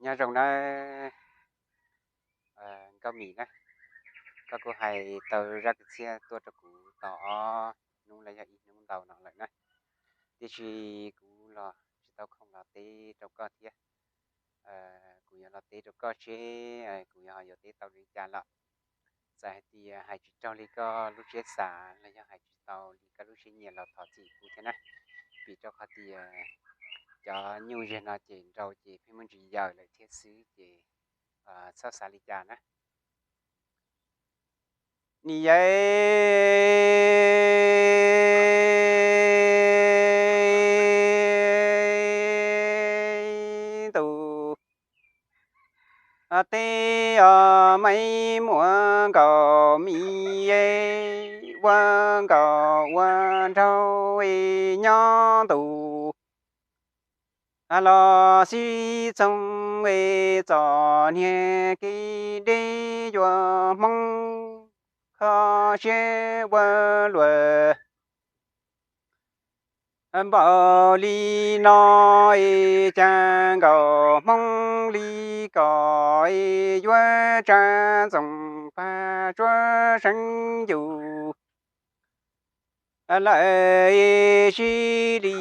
Nyob zoo nawb Nkauj Mim na, koj kuj hais tau zaj kwv txhiaj tuaj rau kuv tau ob hnub los yog ib hnub ntau no lawm na, tiam sis kuv los tsis tau khoom los teb rau koj thiab. Kuv yuav los teb rau koj seb kuv yuav ho yuav teb tau li cas lawm. Txawm hais tias hais tsis raug li koj lub siab xav los yog hais tsis tau li koj lub siab nyiam los thov txim kuv thiab na, vim rau qhov tias cov nyuj zeg no ces nrau ces pheej muaj ntsis yawm lawm thiab xwb ces txhob xav li cas na. Ni yeeb ntus teb os, maiv muam nkaus mi ua nkaus ua nraug nyob ntus los xib txoog txom niag kev deb yuav Hmoob kho siab ua luam npaum li no es cas nkaus Hmoob li kom yuav tsa ntxoov pag tsuab seev yus lawm sib li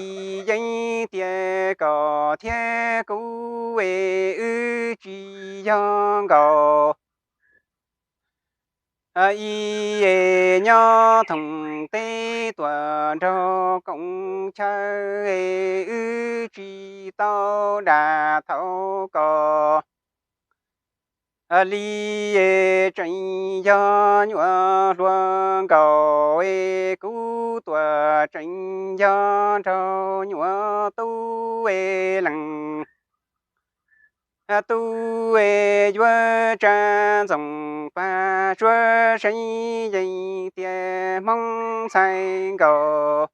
yeeb tias kom thiab kuv wb tsis yog nkaus ib nyob thoom teb tuam nraug koom chaw wb tsis tau dam thaum ko li tseem yog nyuam hluas nkaus kuv tuam tseem yog nraug nyuam tub lees tub yuav tsa ntxoov pag tsuab seev yeeb tias Hmoob ntxhais nkaus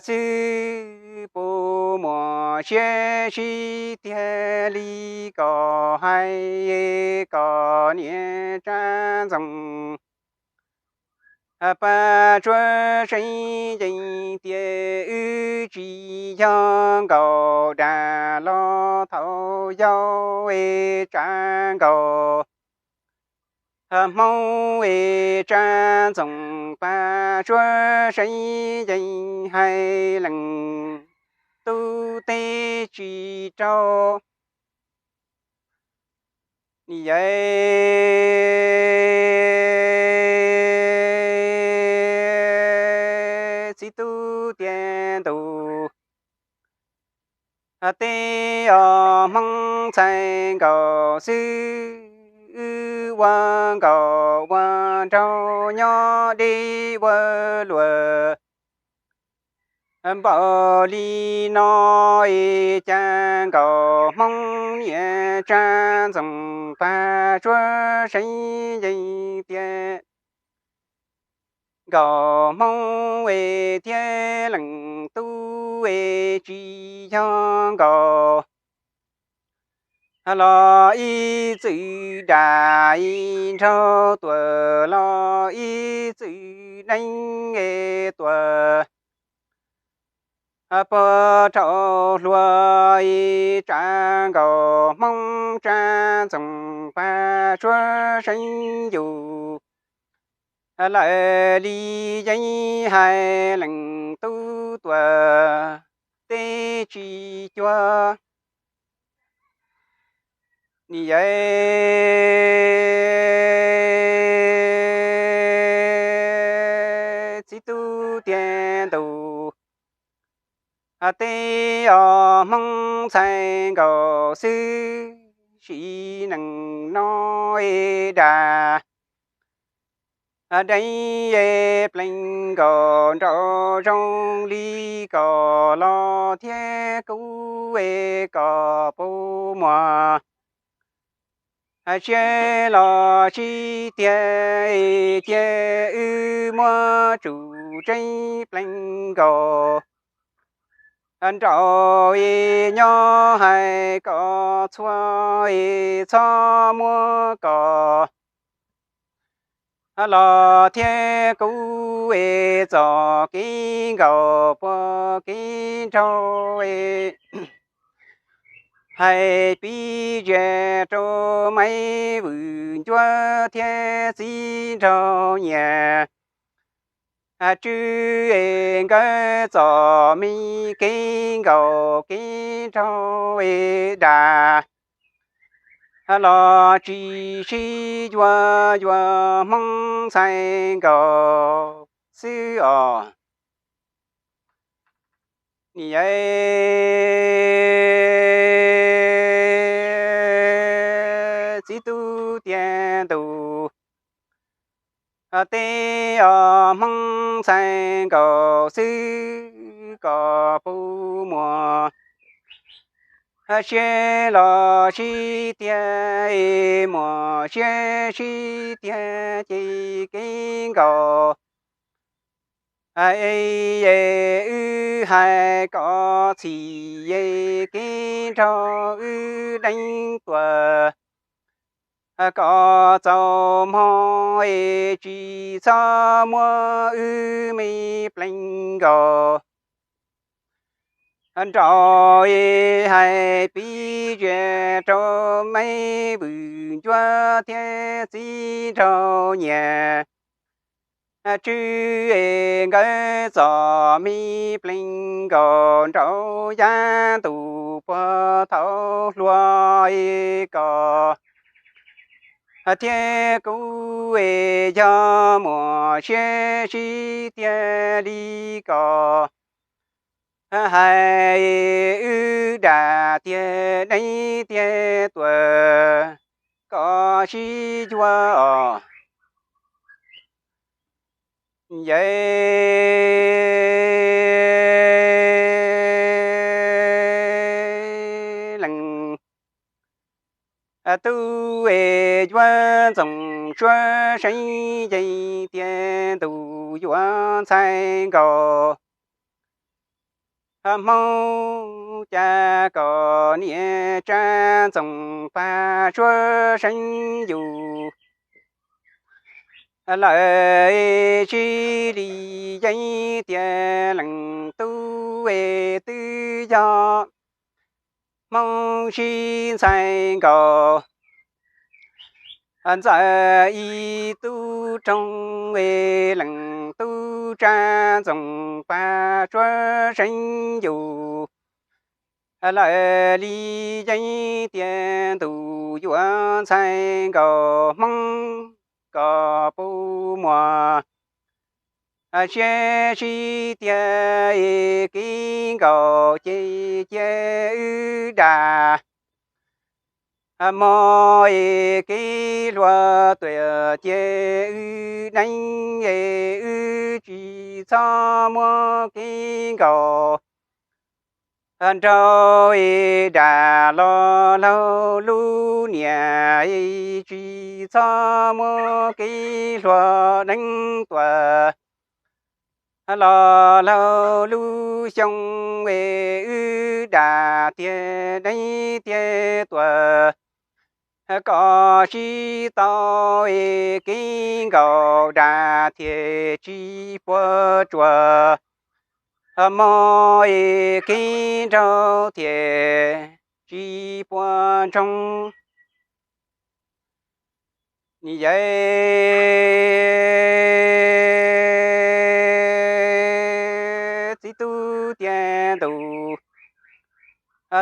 xwb puas muaj siab sib tiag li kom hais kom niam tsa ntxoov pag tsuab seev yeeb tias wb tsis yog nkaus dam los thaum yau tsa nkaus Hmoob tsa ntxoov pag tsuab seev yeeb hais lees tub teb tsis raug ni yeeb txiv tub tiav ntus teb os, Hmoob ntxhais nkaus xwb wb ua nkaus ua nraug nyob deb ua luam npaum li no es cas nkaus Hmoob niam tsa ntxoov pag tsuab seev yeeb tias nkaus Hmoob thiab leej tub tsis yog nkaus los ib txwm dam ib nraug tuam los ib txwm deev tuam puag rau hluas tsa nkaus Hmoob tsa ntxoov pag tsuab seev yus lawm li yeeb hais lees tub tuam teb tsis cuag ni yeeb txiv tub tiav ntus teb os, Hmoob ntxhais nkaus xwb sim neej no es dam deev pleev nkaus nraum zoo li kom los thiab kuv kom puas muaj siab los sib tiag cia wb muab tsum tseeb pleev nkaus nraum nyob hais kom txhua txhob muab kom los thiab kuv txoj kev nkaus puag kev nraug Hais pib ze rau Maiv Vwm Ncuab thiab txiv nraug Nyias, tswj es nkawd txom me kev nkaus kev nraug es dam, los tsis sib yuav, yuav Hmoob ntxhais nkaus xwb os. Niam yawm txiv tub tiav ntus, tej os Hmoob ntxhais nkaus xwb kom puv muag siab los sib tiag, muag siab sib tiag ces kev nkaus es wb hais kom txhim es kev nraug wb deev tuaj, kom txaus hmo es tsis txhob muab wb me pleev nkaus. Nraud es hais pib ze rau Maiv Vwm Ncuab thiab txiv nraug Nyias, tswj es nkawd txom me pleev nkaus nraud yav ntuj puag thaum hluas es kom thiab kuv es yog muaj siab sib tiag li kom hais wb dam tiag deev tiag tuaj kom sib yuav os. Yawm leej tub es yuav ntxoov suab seev yeej tiav ntus yuav ntxhais nkaus. Hmoob cas kom niam tsa ntxoov pab suab seev yus lawm, tsis li yeej tiav leej tub es twb yog Hmoob sib ntxhais nkaus. Ntxawm ib tub roog es leej tub tsa ntxoov pab suab seev yus lawm li yeej tiav ntus yuav ntxhais nkaus Hmoob kom puv muag siab sib tiag es kev nkaus ces cia wb dam hmo es kev hluas tuaj ces wb deev es wb tsis txhob muab kev nkaus nraug es dam los laug lub niam es tsis txhob muab kev hluas deev tuaj los laug lub xyoo es wb dam tiag deev tiag tuaj kom sib tau es kev nkaus dam tiag tsis puas tsuaj hmo es kev nraug tiag tsis puas ntsoog. Niam yawm txiv tub tiav ntus,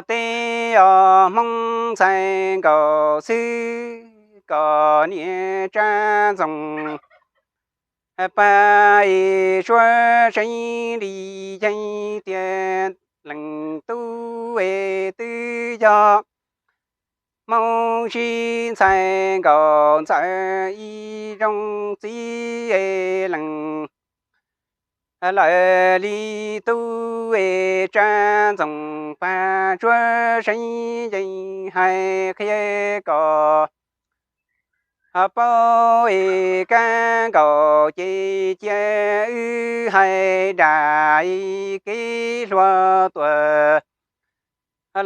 tej os Hmoob ntxhais nkaus xwb kom niam tsa ntxoov pab es suab seev li yeej tiav leej tub es twb yog Hmoob sib ntxhais nkaus Ntxawm ib zoo txiv es leej lawm li tub es tsa ntxoov pab suab seev yeej hais qhia kom paub es kab nkaus ces cia wb hais dam es kev hluas tuaj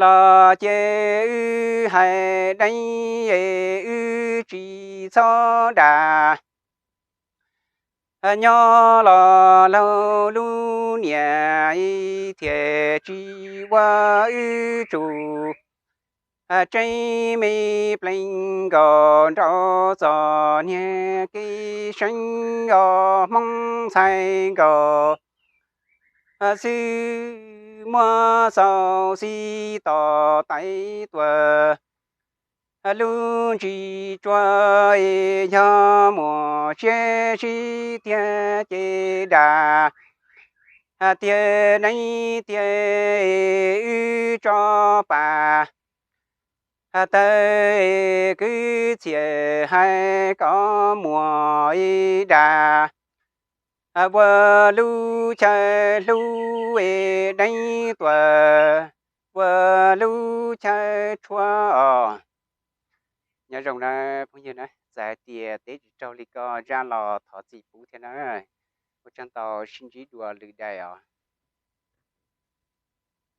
los cia wb hais deev es wb tsis txhob dam. Nyob los laug lub niam thiaj tsis ua wb tsum tseeb me pleev nkaus nraug txom nyem kev seev os, Hmoob ntxhais nkaus xwb muab xauv xib tos tais tuam lub ntsis tsuag es yog muaj siab sib tiag ces dag tiag neeb tiag wb tso pas tawg kwv txhiaj hais kom muaj ib dag ua lub chaw hlub es deev tuam ua lub chaw tshuab os. Nyob zoo na phooj ywg na, txawm hais tias teb tsis raug li koj zaj los thov txim pub thiab na. Ua tsaug ntau, sib ntsib dua lwm daim os.